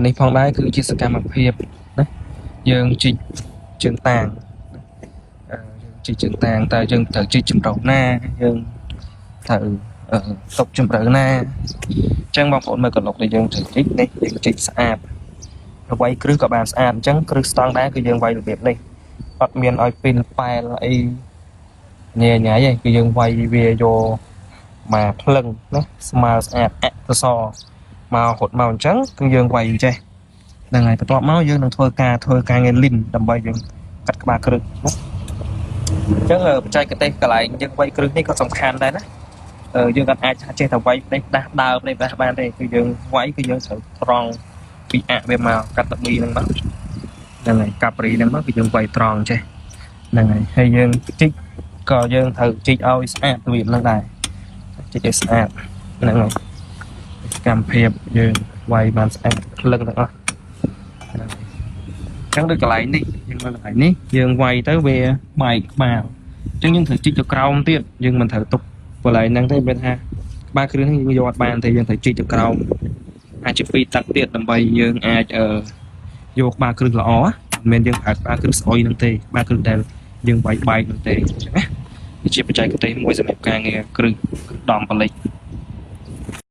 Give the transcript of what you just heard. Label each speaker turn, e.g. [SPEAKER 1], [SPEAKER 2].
[SPEAKER 1] នេះផងដែរគឺជាសកម្មភាពណាយើងជីកជើងតាងយើងជីកជើងតាងតើយើងត្រូវជីកជម្រៅណាយើងត្រូវទុកជម្រៅណាអញ្ចឹងបងប្អូនមើលកន្លុកដែលយើងត្រូវជីកនេះយើងជីកស្អាតវាយគ្រឹះក៏បានស្អាតអញ្ចឹងគ្រឹះស្តង់ដែរគឺយើងវាយរបៀបនេះអត់មានឲ្យពីលប៉ែលអីញ៉ៃញ៉ៃទេគឺយើងវាយវាយកមកភ្លឹងណាស្មើស្អាតអក្សរមករត់មកអញ្ចឹងគឺយើងវាយចេះហ្នឹងហើយបន្ទាប់មកយើងនឹងធ្វើការងារលីនដើម្បីយើងកាត់ក្បាលគ្រឹះណាអញ្ចឹងបច្ចេកទេសកន្លែងយើងវាយគ្រឹះនេះក៏សំខាន់ដែរណាយើងក៏អាចថាចេះតែវាយផ្ដេសផ្ដាស់ដើរផ្ដេសផ្ដាស់បានទេគឺយើងវាយគឺយើងត្រូវត្រង់ពីអវាមកកាត់តប៊ីហ្នឹងមកហ្នឹងហើយកាប់រីហ្នឹងមកគឺយើងវាយត្រង់ចេះហ្នឹងហើយហើយយើងជីកក៏យើងត្រូវជីកឲ្យស្អាតរបៀបហ្នឹងដែរជីកឲ្យស្អាតហ្នឹងហើយសកម្មភាពយើងវាយបានស្អាតភ្លឹងទាំងអស់ហ្នឹងហើយអញ្ចឹងដូចកន្លែងនេះយើងមើលកន្លែងនេះយើងវាយទៅវាបែកក្បាលអញ្ចឹងយើងត្រូវជីកទៅក្រោមទៀតយើងមិនត្រូវទុកកន្លែងហ្នឹងទេមានថាក្បាលគ្រឿងហ្នឹងយើងយកអត់បានទេយើងត្រូវជីកទៅក្រោមអាចជាពីរទឹកទៀតដើម្បីយើងអាចយកក្បាលគ្រឹះល្អមិនមែនយើងប្រើក្បាលគ្រឹះស្អុយហ្នឹងទេក្បាលគ្រឹះដែលយើងវាយបែកហ្នឹងទេអញ្ចឹងណាវាជាបច្ចេកទេសមួយសម្រាប់ការងារគ្រឹះដំផលិច